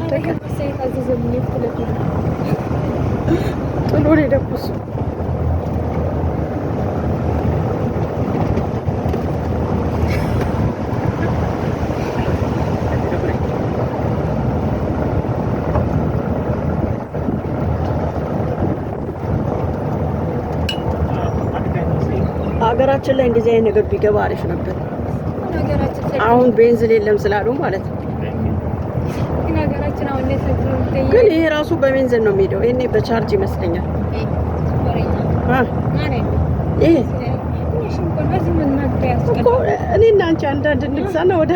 ወደቀ። የታዘዘልኝ የፍትለት ነው። ጥሎ ሄደ እኮ እሱ። ሀገራችን ላይ እንደዚህ አይነት ነገር ቢገባ አሪፍ ነበር። ሀገራችን አሁን ቤንዚን የለም ስላሉ ማለት ነው። ግን ሀገራችን አሁን ላይ ሰልፍ ነው የምትጠይቀው። ግን ይሄ ራሱ በቤንዚን ነው የሚሄደው። ይሄኔ በቻርጅ ይመስለኛል። ወሬኛ ማርያም ይሄ ትንሽ እንኳን በዚህ መግቢያ እኮ እኔና አንቺ አንዳንድ እንግዛና ወደ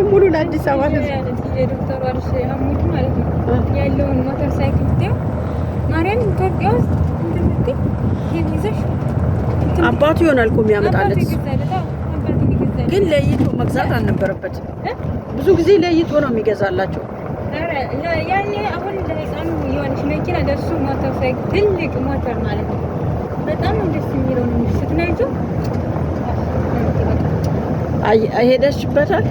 ሙሉ ለአዲስ አበባ ህዝብ። የዶክተሩ አርሽ ሀሙድ ማለት ነው ያለውን ሞተር ሳይክል ብታየው፣ ማርያም፣ ኢትዮጵያ ውስጥ እንትን ብትይ ይሄን ይዘሽ እንትን አባቱ ይሆናል እኮ የሚያመጣለት። አባቱ ይገዛለት። አዎ፣ አባቱ ይገዛለት። ግን ለይቶ መግዛት አልነበረበትም። እ? ብዙ ጊዜ ለይቶ ነው የሚገዛላቸው። ኧረ ያኔ አሁን ለህፃኑ የሆነች መኪና፣ ለእሱ ሞተር ሳይክል፣ ትልቅ ሞተር ማለት ነው። በጣም ነው ደስ የሚለው ነው ስትነጂው። ሄደሽበታል?